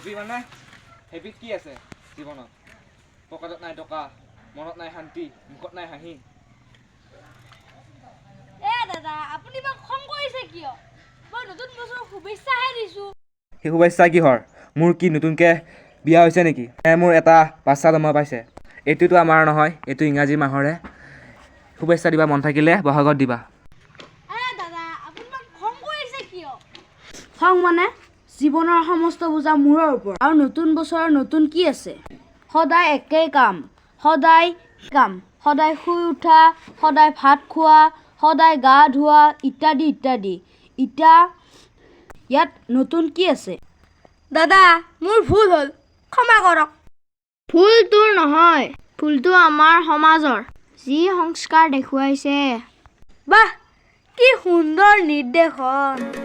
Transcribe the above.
Happy মানে হেপীত কি আছে জীৱনত? পকেটত নাই টকা, মনত নাই শান্তি, মুখত নাই হাঁহি। এ দাদা, আপুনি ইমান খং কৰিছে কিয়? মই নতুন বছৰৰ শুভেচ্ছাহে দিছোঁ। সেই শুভেচ্ছা কিহৰ? মোৰ কি নতুনকৈ বিয়া হৈছে নেকি? মোৰ এটা বাচ্ছা জন্ম পাইছে। এইটোতো আমাৰ নহয়, এইটো ইংৰাজী মাহৰে। শুভেচ্ছা দিবা মন থাকিলে বহাগত দিবা। আৰে দাদা, আপুনি ইমান খং কৰিছে কিয়? খং মানে জীৱনৰ সমস্ত বোজা মূৰৰ ওপৰত, আৰু নতুন বছৰৰ নতুন কি আছে? সদায় একেই কাম, সদায় কাম, সদায় শুই উঠা, সদায় ভাত খোৱা, সদায় গা ধোৱা, ইত্যাদি ইত্যাদি। ইতা ইয়াত নতুন কি আছে? দাদা, মোৰ ভুল হ'ল, ক্ষমা কৰক। ভুল তোৰ নহয়, ভুলটো আমাৰ সমাজৰ, যি সংস্কাৰ দেখুৱাইছে। বাহ, কি সুন্দৰ নিৰ্দেশন!